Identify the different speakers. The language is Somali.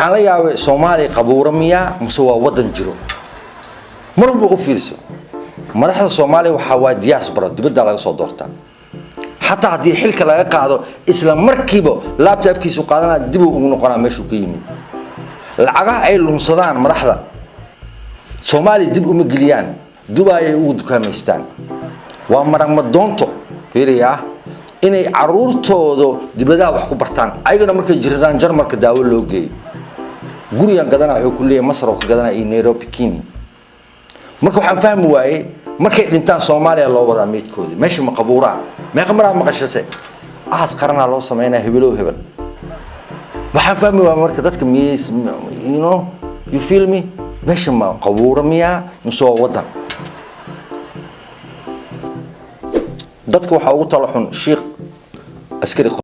Speaker 1: Waxaan la yaabay, Soomaaliya qabuuro miyaa mase waa waddan jiro? Mar walba u fiirso, madaxda Soomaaliya waxaa waa diaspora, dibadda laga soo doortaa. Xataa haddii xilka laga qaado, isla markiiba laptopkiisu qaadanaa, dib uu ugu noqonaa meeshuu ka yimid. Lacagaha ay lunsadaan madaxda Soomaaliya dib uma geliyaan, Dubai ay ugu dukaamaystaan. Waa maragmadoonto fiiriyaa inay caruurtooda dibadaha wax ku bartaan, ayagana markay jiradaan Jarmalka daawo loo geeyo. Gurigan gadanaa wuxuu ku leeyahay Masar oo ka gadanaa iyo Nairobi, Kenya. Marka waxaan fahmi waayey, markay dhintaan Soomaaliya loo wadaa meydkoodii, meesha ma qabuuraa? Meeqa maraa maqashase aas qaranaa loo sameynaya hebelow hebel? Waxaan fahmi waayey marka dadka miyeys, you feel me? Meesha ma qabuuro miyaa mise waa waddan? Dadka waxaa ugu talo xun shiikh askari qorta.